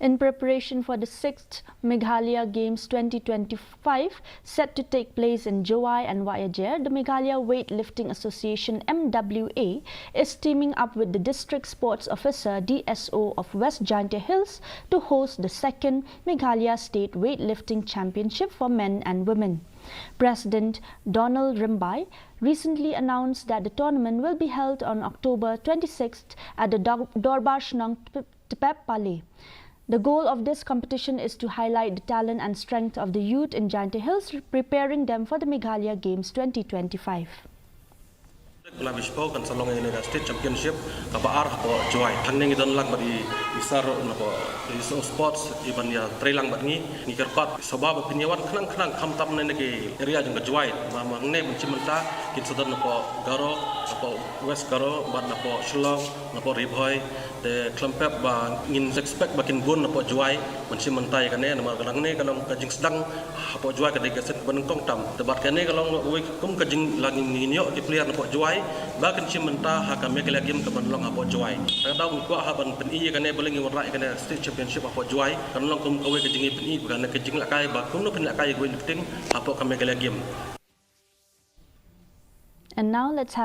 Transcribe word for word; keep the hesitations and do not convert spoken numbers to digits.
In preparation for the sixth Meghalaya Games twenty twenty-five, set to take place in Jowai and Wahiajer, the Meghalaya Weightlifting Association, M W A, is teaming up with the District Sports Officer, D S O, of West Jaintia Hills to host the second Meghalaya State Weightlifting Championship for men and women. President Donald Rimbai recently announced that the tournament will be held on October twenty-sixth at the Dor- Dorbar Shnong Tpep Palay. The goal of this competition is to highlight the talent and strength of the youth in Jaintia Hills, preparing them for the Meghalaya Games twenty twenty-five. Kula bispo kan sa long ïa kane ka state championship kaba ar hapoh Jowai. Hangne ngi don lang bad i, i sir na poh i so sports i ban ïa trei lang bad ngi, ngi kyrpad sngewbha ba phin ïa wan khnang khnang khamtam ne ne ki area jong ka Jowai. Ba ma hangne ban shim bynta kin sa don na poh Garo, na poh West Garo bad na poh Shillong, na poh Ri Bhoi. Te khlem pep ba ngin expect ba kin bun na poh Jowai ban shim bynta ïa kane, namar ka long ne ka long ka jingsdang hapoh Jowai ka dei ka sien kaba nyngkong tam. Te bad kane ka long kawei kum ka jing la ngin, ngin ïoh ki player na poh Jowai ba kin shim bynta ha ka Meghalaya Game ka ban long hapoh Jowai. Te ka daw ngi kwah ha ban pyni ïa kane, balei ngi wanrah ïa kane state championship hapoh Jowai, kan long kum kawei ka jingpyni ba kane ka jinglehkai ba kumno phin lehkai ïa kawei lifting hapoh ka Meghalaya Game. And now let's